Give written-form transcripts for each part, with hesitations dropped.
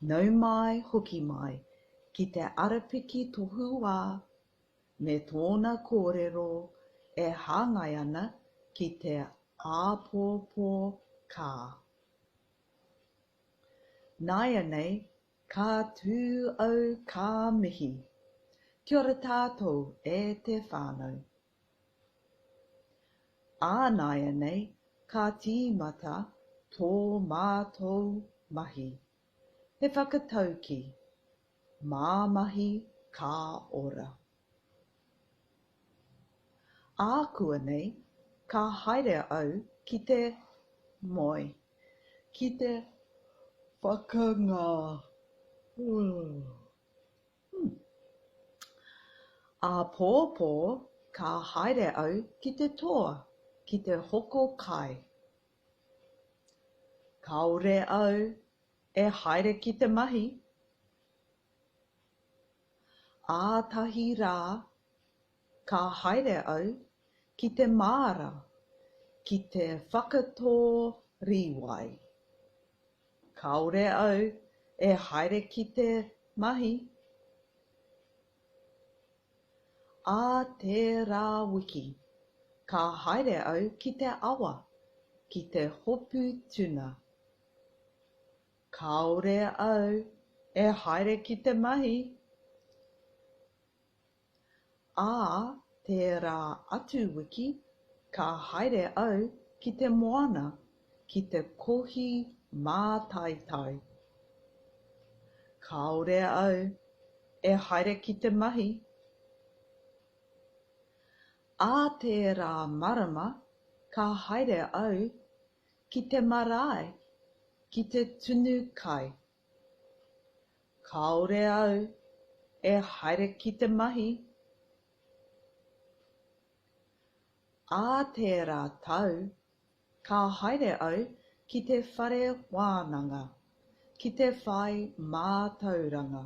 Nau mai hoki mai ki te arapiki tohu wā me tōna kōrero e hāngai ana ki te āpōpō ka. Nāianei ka tū au ka mihi. Kia ora tātou e te whānau. Ānaianei ka tīmata tō mātou mahi. He whakataukī, Mā mahi ka ora. Ākuanei ka haere au ki te moe, ki te whakangā. Hmm. Āpōpō ka haere au ki te toa ki te hoko kai. Kāore au e haere ki te mahi. Ātahi rā ka haere au ki te māra ki te whakatō rīwai. Kāore au e haere ki te mahi. Ā tērā wiki, ka haere au ki te awa ki te hopu tuna. Kāore au e haere ki te mahi. Ā tērā atu wiki ka haere au ki te moana ki te kohi mātaitai. Kāore au e haere ki te mahi. Ā tērā marama ka haere au ki te marae ki te tunu kai. Kāore au e haere ki te mahi. Ā tērā tau, ka haere au ki te whare wānanga, ki te whai mātauranga.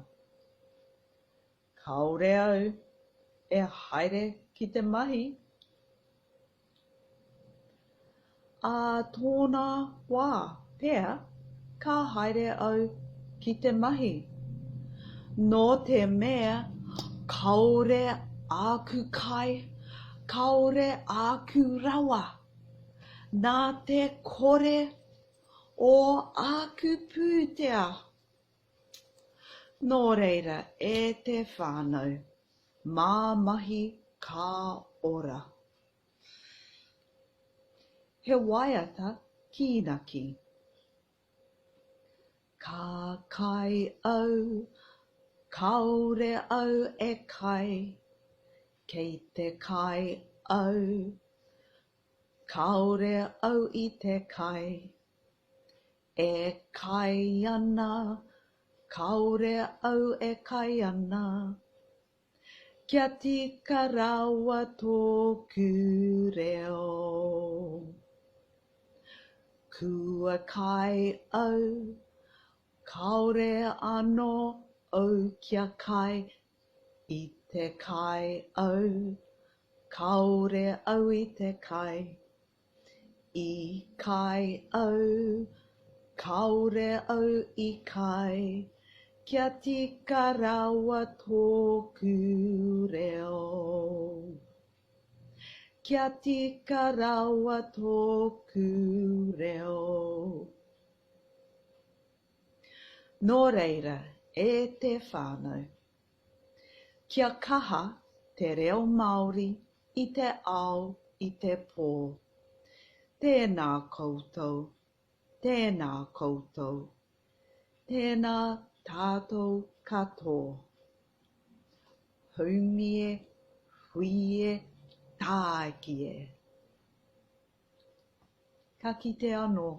Kāore au e haere ki te mahi. Ā tōna wā pea ka haere au ki te mahi. Nō te mea kāore āku kai, kāore āku rawa. Nā te kore o āku pūtea. Nō reira e te whānau, mā mahi ka ora. He waiata kīnaki. Ka kai au, kāore au e kai, kei te kai au, kāore au i te kai, e kai ana, kāore au e kai ana. Kia tika rawa tōku reo. Kua kai au, kāore anō au kia kai, i te kai au, kāore au i te kai. I kai au, kāore au i kai, kia tika rawa tōku reo. Kia tika rawa tōku reo. Nō reira, e te whānau, kia kaha te reo Māori i te ao i te pō. Tēnā koutou, tēnā koutou, tēnā tātou katoa. Haumie, huie, tāiki e. Ka kite anō.